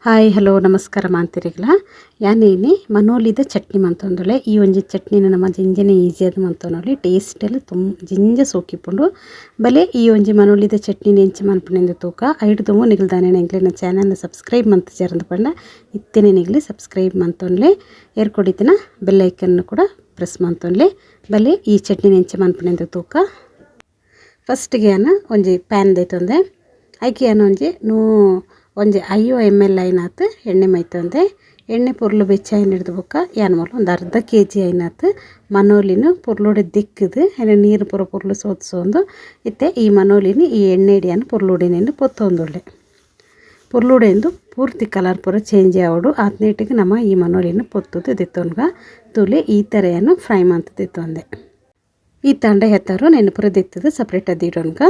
Hi hello ನಮಸ್ಕಾರ ಮಾಂತಿರಿಗ್ಲ ಯಾನೇನಿ ಮನೋಲಿದ ಚಟ್ನಿ ಮಂತೊಂದುಲ್ಲೆ. ಈ ಒಂಜಿ ಚಟ್ನಿನ ನಮ್ಮ ಜಿಂಜನೆ ಈಸಿಯಾದ ಮಂತೊನೊಲಿ ಟೇಸ್ಟ್ ಎಲ್ಲ ತುಂಬ ಜಿಂಜ ಸೋಕಿಪುಂಡು. ಬಲೆ ಈ ಒಂಜಿ ಮನೋಲಿದ ಚಟ್ನಿ ಎಂಚ ಮನ್ಪುನೆಂದು ತೂಕ ಐಡ್ ದುಂಬು ನಿಗಲ್ ದಾನೆ ಎಂಕ್ಲೆನ ಚಾನೆಲ್ನ ಸಬ್ಸ್ಕ್ರೈಬ್ ಮಂತ್ ಪಂಡ ಇತ್ತೆನೆ ನಿಗಲಿ ಸಬ್ಸ್ಕ್ರೈಬ್ ಮಂತೊನ್ಲೆ ಏರ್ಕೊಡಿತಿನ ಬೆಲ್ ಐಕನ್ ಕೂಡ ಪ್ರೆಸ್ ಮಂತೊನ್ಲೆ. ಬಲೆ ಈ ಚಟ್ನಿ ಎಂಚ ಮನ್ಪುನೆಂದು ತೂಕ. ಫಸ್ಟ್ಗೆ ಯಾನ ಒಂಜಿ ಪ್ಯಾನ್ ದೈತೊಂದೆ ಐಕೆ ಯಾನ ಒಂಜಿ ನೂ ಒಂಜಿ 5 ml ಐನಾತ್ ಎಣ್ಣೆ ಮೈತೊಂದೆ. ಎಣ್ಣೆ ಪೊರ್ಲು ಬೆಚ್ಚ ಹಿಡ್ದು ಬೊಕ್ಕ ಯಾನ್ ಮೂಲು ಒಂದು ಅರ್ಧ ಕೆ ಜಿ ಐನಾತ್ ಮನೋಲಿನ ಪೊರ್ಲುಡೆ ದಿಕ್ಕದು ಎಣ್ಣೆ ನೀರು ಪೂರ ಪೊರ್ಲು ಸೋತ್ಸೊಂದು ಇತ್ತೆ ಈ ಮನೋಲಿನ ಈ ಎಣ್ಣೆ ಹಿಡಿಯನ್ನು ಪೊರ್ಲುಡೆನೆಂದು ಪೊತ್ತೊಂದುಳ್ಳೆ. ಪೊರ್ಲುಡೆಂದು ಪೂರ್ತಿ ಕಲರ್ ಪೂರ ಚೇಂಜ್ ಆವಡು ಆತ್ನೇಟಿಗೆ ನಮ್ಮ ಈ ಮನೋಲಿನ ಪೊತ್ತುದು ದಿತ್ತೊನ್ಗ ತುಲೆ ಈ ಥರ ಫ್ರೈ ಮಂತ್ ದಿತ್ತೊಂದೆ. ಈ ತಂಡ ಹೆತ್ತಾರು ನೆನಪುರ ದಿತ್ತದು ಸಪ್ರೇಟ್ ಅದಿಡೊನ್ಗ.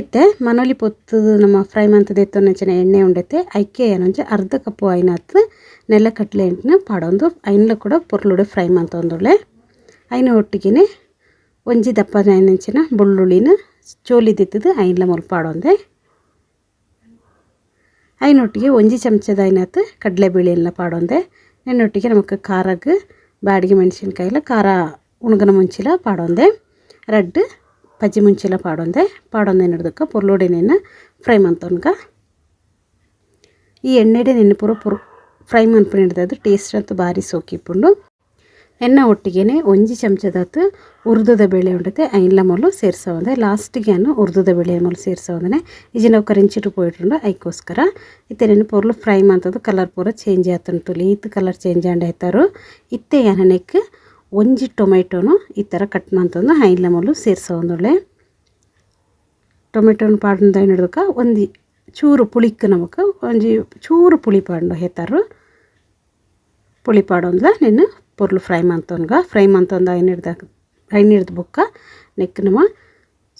ಇತ್ತೆ ಮನೋಲಿ ಪೊತ್ತದು ನಮ್ಮ ಫ್ರೈ ಮಂತದೆತ್ತೊಂಚಿನ ಎಣ್ಣೆ ಉಂಡೈತೆ ಐಕೆ ಏನೊಂಜಿ ಅರ್ಧ ಕಪ್ಪು ಐನಾತ್ ನೆಲ ಕಟ್ಲೆ ಎಂಟಿನ ಪಾಡೊಂದು ಐನ್ಲ ಕೂಡ ಪೊರ್ಲುಡೆ ಫ್ರೈ ಮಂತೊಂದುಳ್ಳೆ. ಐನ ಒಟ್ಟಿಗೆನೆ ಒಂಜಿ ದಪ್ಪ ಐನಂಚಿನ ಬೊಳ್ಳುಳ್ಳಿನ ಚೋಲಿದಿತ್ತದು ಐನ್ಲ ಮುಲ್ಪ ಪಾಡೊಂದೆ. ಐನೊಟ್ಟಿಗೆ ಒಂಜಿ ಚಮಚದ ಐನಾತ್ ಕಡಲೆಬೇಳೆಲ್ಲ ಪಾಡೊಂದೆ. ನೆನ್ನೊಟ್ಟಿಗೆ ನಮಕ್ ಖಾರಗ್ ಬ್ಯಾಡಿಗೆ ಮೆಣಸಿನ್ಕಾಯಿಲ ಖಾರ ಉಣಗನ ಮುಂಚಿಲ ಪಾಡೊಂದೆ. ರಡ್ಡ್ ಪಜ್ಜಿ ಮುಂಚಿಲ ಪಾಡೊಂದೆ. ಪಾಡೊಂದೆ ಹಿಡ್ದಕ್ಕ ಪೊರ್ಲುಡೆನೆನ್ನ ಫ್ರೈ ಮಂತೊನ್ಗ. ಈ ಎಣ್ಣೆಡೆ ನೆನ್ನೆ ಪೂರ ಪೊರ್ ಫ್ರೈ ಮನ್ಪುನ ಹಿಡ್ದದು ಟೇಸ್ಟ್ ಅಂತೂ ಭಾರಿ ಸೋಕಿಪುಂಡು. ಎಣ್ಣೆ ಒಟ್ಟಿಗೆನೆ ಒಂಜಿ ಚಮಚದಾತು ಉರ್ದುದ ಬೇಳೆ ಉಂಡತೆ ಐನ್ಲ ಮೊಲು ಸೇರ್ಸವಂದೆ. ಲಾಸ್ಟಿಗೆ ಅನ್ನು ಉರ್ದುದ ಬೇಳೆ ಮೊಲು ಸೇರ್ಸವಂದನೆ ಇಜಿನ ಕರಿಂಚಿಟ್ಟು ಪೋಯಿಟ್ರುಂಡು ಐಕೋಸ್ಕರ. ಇತ್ತೆ ನೆನ್ನೆ ಪೊರ್ಲು ಫ್ರೈ ಮಂತದ್ದು ಕಲರ್ ಪೂರ ಚೇಂಜ್ ಆತುಂಟು. ಈತ್ ಕಲರ್ ಚೇಂಜ್ ಆಂಡ ಆಯ್ತಾರು. ಇತ್ತೆ ಯಾನನೆಕ್ ಒಂಜಿ ಟೊಮೆಟೊನು ಈ ಥರ ಕಟ್ ಮಂತೊಂದು ಐನ್ಲ ಮೊಲು ಸೇರ್ಸವಂದುಳ್ಳೆ. ಟೊಮೆಟೊನು ಪಾಡೊಂದು ಹಿಡ್ದಕ್ಕ ಒಂಜಿ ಚೂರು ಪುಳಿಕ್ ನಮಕ್ ಒಂಜಿ ಚೂರು ಪುಳಿ ಪಾಂಡು ಹೇತಾರು. ಪುಳಿ ಪಾಡೊಂದ್ಲ ನೆನ್ನು ಪೊರ್ಲು ಫ್ರೈ ಮಂತೊನ್ಗ. ಫ್ರೈ ಮಂತೊಂದು ಐನ್ ಐನ್ ಹಿಡ್ದು ಬೊಕ್ಕ ನೆಕ್ ನಮ್ಮ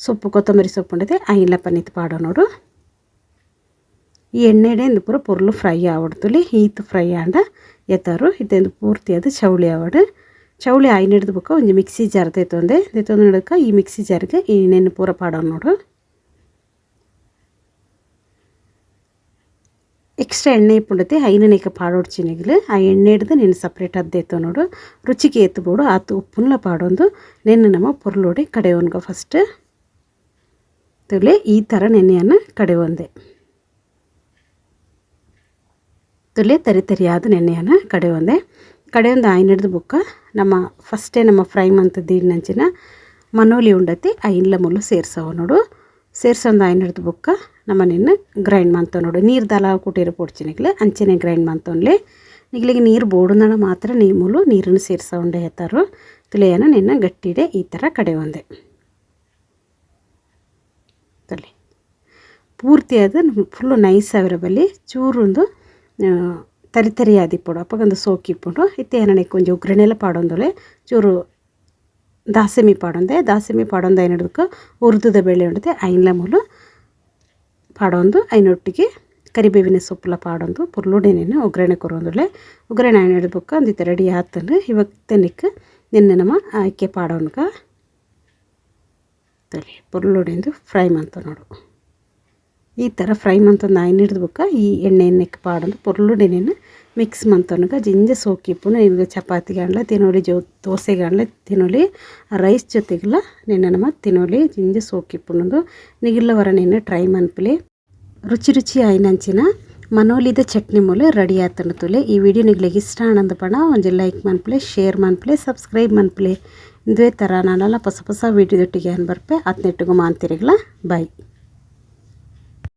ಸೊಪ್ಪು ಕೊತ್ತಂಬರಿ ಸೊಪ್ಪು ಉಂಡತೆ ಐನ್ಲ ಪನ್ನೀತ್ ಪಾಡೋ ನೋಡು. ಈ ಎಣ್ಣೆಡೆ ಇಂದು ಪೂರ ಪೊರ್ಲು ಫ್ರೈ ಆವಡ್ತುಲಿ. ಈತ್ ಫ್ರೈ ಆಂಡ ಎತ್ತಾರು ಇತ್ತೆಂದು ಪೂರ್ತಿ ಅದು ಚೌಳಿ ಆವಡು. ಚೌಳಿ ಆಯ್ನ ಹಿಡ್ದು ಬೊಕ್ಕ ಒಂಜಿ ಮಿಕ್ಸಿ ಜಾರ್ ತೈತೊಂದೆ. ತೈತೊಂದು ಹಿಡ್ಕ ಈ ಮಿಕ್ಸಿ ಜಾರ್ಗೆ ಈ ನೆನ್ನೆ ಪೂರ ಪಾಡೋ ನೋಡು. ಎಕ್ಸ್ಟ್ರಾ ಎಣ್ಣೆ ಇಪ್ಪುಂಡತೆ ಐನನೇಕ ಪಾಡೊಡ್ಚಿನಿಗ್ಲು ಆ ಎಣ್ಣೆ ಹಿಡ್ದು ನೀನು ಸಪ್ರೇಟ್ ಅದ್ದೇತೋ ನೋಡು. ರುಚಿಗೆ ಎತ್ತಬೋಡು ಆತು ಉಪ್ಪುನ್ಲ ಪಾಡೊಂದು ನೆನ್ನೆ ನಮ್ಮ ಪೊರ್ಲುಡೆ ಕಡೆವನ್ಗ ಫಸ್ಟ್ ತುಲೆ ಈ ಥರ ನೆನೆಯನ್ನು ಕಡೆವೊಂದೆ. ತುಲೆ ತರಿ ತರಿಯಾದ ನೆನೆಯನ್ನು ಕಡೆವೊಂದೆ. ಕಡೆಯೊಂದು ಆಯ್ನ ಹಿಡ್ದು ಬೊಕ್ಕ ನಮ್ಮ ಫಸ್ಟೇ ನಮ್ಮ ಫ್ರೈ ಮಂತದ್ದು ಮನೋಲಿ ಉಂಡತಿ ಐನ್ಲ ಮುಲ್ಲು ಸೇರ್ಸವ ನೋಡು. ಸೇರ್ಸೊಂದು ಆಯ್ನ ಹಿಡ್ದು ಬೊಕ್ಕ ನಮ್ಮ ನಿನ್ನ ಗ್ರೈಂಡ್ ಮಂತೊ ನೋಡು. ನೀರು ದಾಲ ಕುಟೀರ ಪೊಡ್ಚಿನಿಗ್ಲು ಅಂಚೆನೆ ಗ್ರೈಂಡ್ ಮಂತೊನ್ಲೆ. ನಿಗ್ಲಿಗೆ ನೀರು ಬೋಡುನಡ ಮಾತ್ರ ನೀಮೂಲು ನೀರನ್ನು ಸೇರ್ಸವಂಡೆ ಹೇತಾರು. ತುಲೆಯನ್ನು ನಿನ್ನ ಗಟ್ಟಿಡೆ ಈ ಥರ ಕಡೆಯೊಂದೆ. ತುಲೆ ಪೂರ್ತಿ ಅದು ಫುಲ್ಲು ನೈಸ್ ಆಗಿರಬಲ್ಲಿ ಚೂರೊಂದು ತರಿ ತರಿ ಆದಿಪ್ಪುಡು ಅಪ್ಪಗೊಂದು ಸೋಕಿಪ್ಪುಂಡು. ಇತ್ತೆ ಏನಕ್ಕೆ ಒಂಜಿ ಒಗ್ಗರಣೆಲ್ಲ ಪಾಡೊಂದುಲೆ ಚೂರು ದಾಸೆಮಿ ಪಾಡೊಂದೆ. ದಾಸೆಮಿ ಪಾಡೊಂದು ಐನ ಹಿಡ್ದಕ್ಕ ಉರ್ದುದ ಬೇಳೆ ಉಂಡತೆ ಐನ್ಲ ಮೂಲು ಪಾಡೊಂದು ಐನೊಟ್ಟಿಗೆ ಕರಿಬೇವಿನ ಸೊಪ್ಪುಲ ಪಾಡೊಂದು ಪೊರ್ಲುಡೆನೆನ್ ಒಗ್ಗರಣೆ ಕೊರೊಂದುಲ್ಲೆ. ಒಗ್ಗರಣೆ ಐನ ಹಿಡ್ದು ಬೊಕ್ಕ ಒಂದಿತ್ತೆ ರೆಡಿ ಆತಂಡು. ಇವಾಗ ತೆನಿಕ್ ನಿನ್ನೆ ನಮ್ಮ ಆಯ್ಕೆ ಪಾಡೊನ್ಗ ತಲೆ ಪೊರ್ಲುಡೆಂದು ಫ್ರೈ ಮಂತ ನೋಡು. ಈ ಥರ ಫ್ರೈ ಮಂತೊಂದು ಆಯ್ನ ಹಿಡ್ದು ಬೊಕ್ಕ ಈ ಎಣ್ಣೆ ಎಣ್ಣೆಕ್ ಪಾಡೊಂದು ಪೊರ್ಲುಡೆನೆನ್ ಮಿಕ್ಸ್ ಮಂತೊನಗ ಜಿಂಜ ಸೋಕಿಪ್ಪುನು. ನಿಮ್ಗೆ ಚಪಾತಿಗಾಂಡ್ಲ ತಿನ್ನೋಲಿ, ದೋಸೆಗಾಂಡ್ಲ ತಿನ್ನೋಲಿ, ರೈಸ್ ಜೊತೆಗೆಲ್ಲ ನಿನ್ನೆ ನಮ್ಮ ತಿನ್ನೋಲಿ ಜಿಂಜ ಸೋಕಿಪ್ಪುನದು. ನಿಗಿಲ್ಲ ವರ ನಿನ್ನೆ ಟ್ರೈ ಮನ್ಪುಲೆ. ರುಚಿ ರುಚಿ ಆಯ್ನಂಚಿನ ಮನೋಲಿದ ಚಟ್ನಿ ಮೂಲೆ ರೆಡಿ ಆತಂಡು ತುಲೆ. ಈ ವಿಡಿಯೋ ನಿಗ್ಲಿಗೆ ಇಷ್ಟ ಆನಂದ ಪಣ ಒಂಜಿ ಲೈಕ್ ಮನ್ಪುಲೆ, ಶೇರ್ ಮನ್ಪುಲೆ, ಸಬ್ಸ್ಕ್ರೈಬ್ ಮನ್ಪುಲೆ. ಇಂದುವೆ ಥರ ನಾನೆಲ್ಲ ಹೊಸ ಹೊಸ ವೀಡಿಯೋದೊಟ್ಟಿಗೆ ಅನ್ ಬರ್ಪೆ. ಆತ್ನೆಟ್ಟಿಗೂ ಮಾಂತಿರಿಗ್ಲ. ಬಾಯ್.